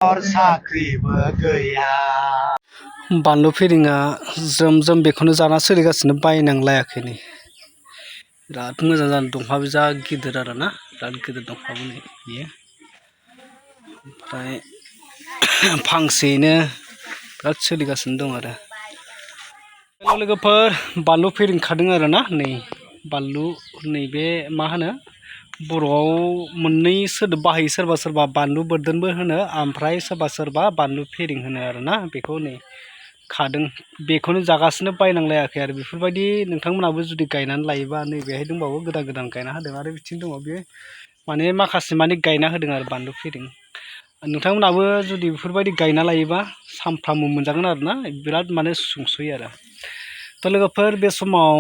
साख्रिबो गैया। बानलु फेरिंआ ज्रोम ज्रोम बेखौनो जाना सोलिगासिनो बायनांलायाखै नै बिराद मोजां जादों दंफाङाबो जा गिदिर आरो ना बिराद गिदिर दंफाङाबो नै बियो ओमफ्राय फांसेयैनो बिराद सोलिगासिनो दं आरो हेल' लोगोफोर बानलु फेरिं खादों आरो ना नै बानलु नैबे मा होनो बर'आव मोननै सोदोब बाहायो सोरबा सोरबा बानलु बोरदोनबो होनो ओमफ्राय सोरबा सोरबा बानलु फेरिं होनो आरो ना बेखौ नै खादों बेखौनो जागासिनो बायनांलायाखै आरो बेफोरबायदि नोंथांमोनाबो जुदि गायनानै लायोबा नैबेहाय दंबावो गोदान गोदान गायना होदों आरो बिथिं दङ बे माने माखासे माने गायना होदों आरो बानलु फेरिं नोंथांमोनाबो जुदि बेफोरबायदि गायना लायोबा सानफ्रामबो मोनजागोन आरो ना बिराद माने सुंस'यो आरो थ' लोगोफोर बे समाव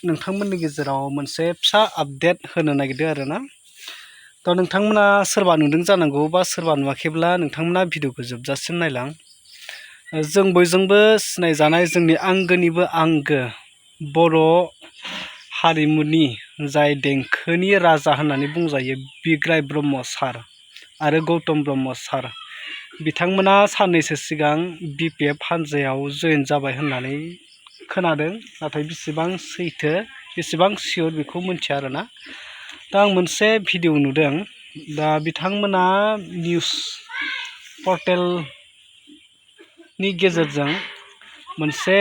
नोंथांमोननि गेजेराव मोनसे फिसा आपडेट होनो नागिरदों आरो ना थ' नोंथांमोना सोरबा नुदों जानांगौ बा सोरबा नुवाखैब्ला नोंथांमोना भिडिअखौ जोबजासिम नायलां जों बयजोंबो सिनायजानाय जोंनि आंगोनिबो आंगो बर' हारिमुनि जाय देंखोनि राजा होननानै बुंजायो बिग्राय ब्रह्म सार आरो गौतम ब्रह्म सार बिथांमोना साननैसो सिगां BPF हानजायाव जयेन जाबाय होननानै खोनादों नाथाय बेसेबां सैथो बेसेबां सियर बेखौ मिथिया आरो ना दा आं मोनसे भिडिअ नुदों दा बिथांमोना निउस पर्टेलनि गेजेरजों मोनसे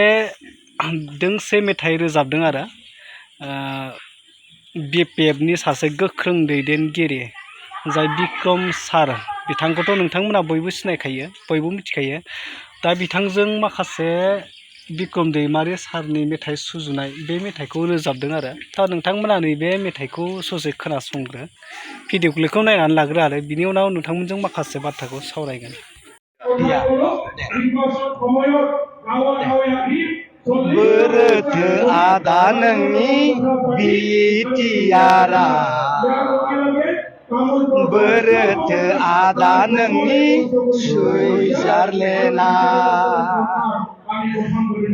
दोंसे मेथाइ रोजाबदों आरो BPFनि सासे गोख्रों दैदेनगिरि जाय बिक्रम सार बिथांखौथ' नोंथांमोना बयबो सिनायखायो बयबो मिथिखायो दा बिथांजों माखासे बिक्रम दैमारि सारनि मेथाइ सुजुनाय बे मेथाइखौ रोजाबदों आरो दा नोंथांमोना नैबे मेथाइखौ ससे खोनासंग्रो भिडिअ क्लिपखौ नायनानै लाग्रो आरो बिनि उनाव नोंथांमोनजों माखासे बाथ्राखौ सावरायगोन बोरोथो आदा नोंनि बिटिआरआ बोरोथो आदा नोंनि सुइजारलेण्डआ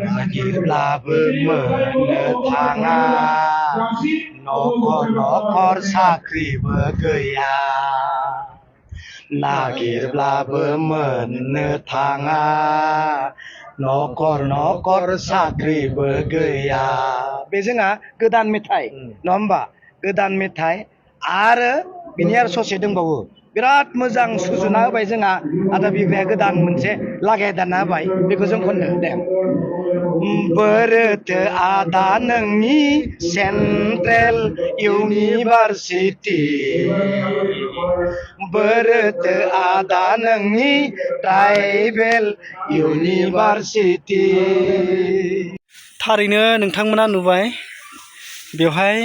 नागिरब्लाबो मोननो थाङा नखर नखर साख्रिबो गैया नागिरब्लाबो मोननो थाङा नखर नखर साख्रिबो गैया बे जोंहा गोदान मेथाइ नङा होमबा गोदान मेथाइ आरो बिनि आरो ससे दंबावो बिराद मोजां सुजुना होबाय जोंहा आदा बिग्राया गोदान मोनसे लागायदाना होबाय बेखौ जों खननो दे बोरोथो आदा नोंनि सेन्ट्रेल इउनिभारसिटि बोरोथो आदा नोंनि ट्राइबेल इउनिभारसिटि थारैनो नोंथांमोना नुबाय बेवहाय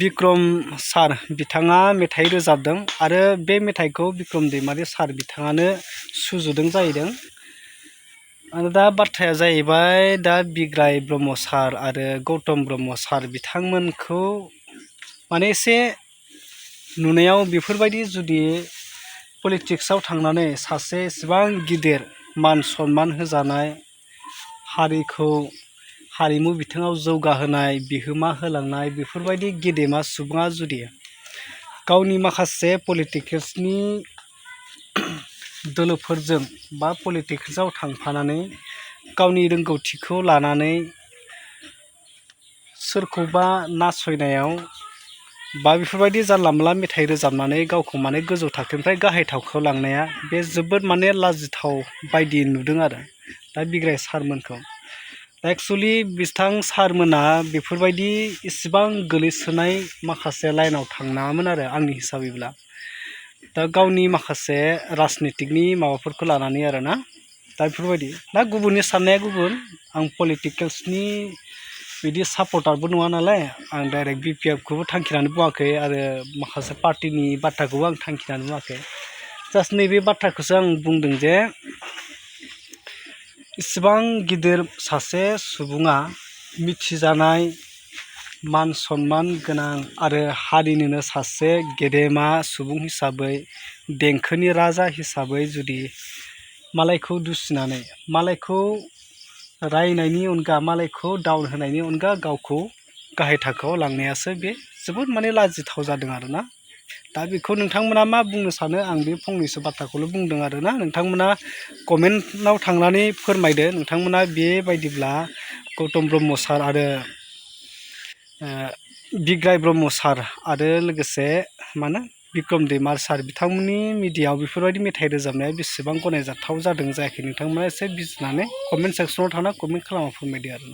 बिक्रम सार बिथाङा मेथाइ रोजाबदों आरो बे मेथाइखौ बिक्रम दैमारि सार बिथाङानो सुजुदों जाहैदों आरो दा बाथ्राया जाहैबाय दा बिग्राय ब्रह्म सार आरो गौतम ब्रह्म सार बिथांमोनखौ माने एसे नुनायाव बेफोरबायदि जुदि पलिटिक्सआव थांनानै सासे एसेबां गिदिर मान सन्मान होजानाय हारिखौ हारिमु बिथिङाव जौगाहोनाय बिहोमा होलांनाय बेफोरबायदि गेदेमा सुबुङा जुदि गावनि माखासे पलिटिक्सनि दोलोफोरजों बा पलिटिक्सआव थांफानानै गावनि रोंगौथिखौ लानानै सोरखौबा नासयनायाव बा बेफोरबायदि जानला मोनला मेथाइ रोजाबनानै गावखौ माने गोजौ थाखोनिफ्राय गाहाय थाखोआव लांनाया बे जोबोद माने लाजिथाव बायदि नुदों आरो दा बिग्राय सारमोनखौ दा एक्सुवेलि बिथां सारमोना बेफोरबायदि इसेबां गोलैसोनाय माखासे लाइनाव थांनाङामोन आरो आंनि हिसाबैब्ला दा गावनि माखासे राजनितिकनि माबाफोरखौ लानानै आरो ना दा बेफोरबायदि दा गुबुननि साननाया गुबुन आं पलिटिकेल्सनि बिदि सापर्टारबो नङा नालाय आं डाइरेक्ट BPFखौबो थांखिनानै बुङाखै आरो माखासे पार्टिनि बाथ्राखौबो आं थांखिनानै बुङाखै जास्ट नैबे बाथ्राखौसो आं बुंदों जे इसेबां गिदिर सासे सुबुङा मिथिजानाय मान सन्मान गोनां आरो हारिनिनो सासे गेदेमा सुबुं हिसाबै देंखोनि राजा हिसाबै जुदि मालायखौ दुसिनानै मालायखौ रायनायनि अनगा मालायखौ डाउन होनायनि अनगा गावखौ गाहाय थाखोआव लांनायासो बे जोबोद माने लाजिथाव जादों आरोना दा बेखौ नोंथांमोना मा बुंनो सानो आं बे फंनैसो बाथ्राखौल' बुंदों आरोना नोंथांमोना कमेन्टआव थांनानै फोरमायदो नोंथांमोना बेबायदिब्ला गौतम ब्रह्म सार आरो बिग्राय ब्रह्म सार आरो लोगोसे मा होनो बिक्रम दैमार सार बिथांमोननि मिडियायाव बेफोरबायदि मेथाइ रोजाबनाया बेसेबां गनायजाथाव जादों जायाखै नोंथांमोना एसे बिजिरनानै कमेन्ट सेक्सनाव थांना कमेन्ट खालामना फोरमायदो आरो